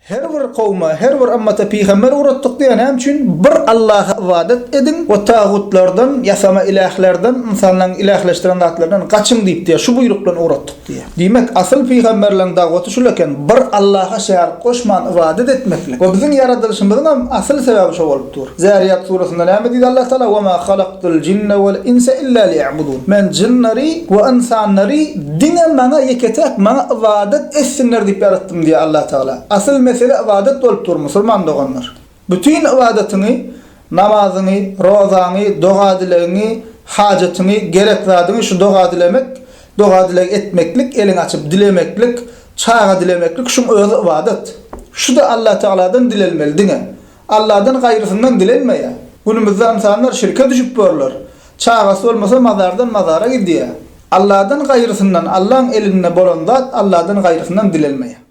Her bir kowma, her bir ymmata pygamber ugratdyk diýýär. Näme üçin? Bir Allaha ybadat ediň we tagutlardan, ýasama ilählerden, ynsanlaryň ilähleşdiren zatlaryndan gaçyň diýip diýýär. Şu buýruk bilen ugratdyk diýýär. Diýmek, asyl pygamberleriň dagwaty şul eken, bir Allaha şärik goşman ybadat etmeklik. We biziň ýaradylyşymyzyň hem asyl sebäbi şo bolup dur. Zäriýat surasynda näme diýdi Allah Tagala, Wa ma halaktul jinne wal insa illa liýa'budun. Men jynlary we ynsanlary diňe maňa ýeke-täk maňa ybadat etsinler diýip ýaratdym diýýär Allah Tagala. Asyl mesele ybadat bolup dur musulman doganlar. Bütin ybadatyňy, namazyňy, rozaňy, doga-dilegiňi, hajatyňy, gerek zadyňy şu doga-dilemek, doga-dileg etmeklik, eliňi açyp dilemeklik, çaga dilemeklik şuň özi ybadat. Şu-da Allah Tagaladan dilelmeli diňe. Allahdan gaýrysyndan dilenmeýär. Günümizde ynsanlar şirke düşüp börler. Çagasy bolmasa mazardan mazara gidýär. Allahdan gaýrysyndan Allaň elinde bolan zat Allahdan gaýrysyndan dilelmeýär.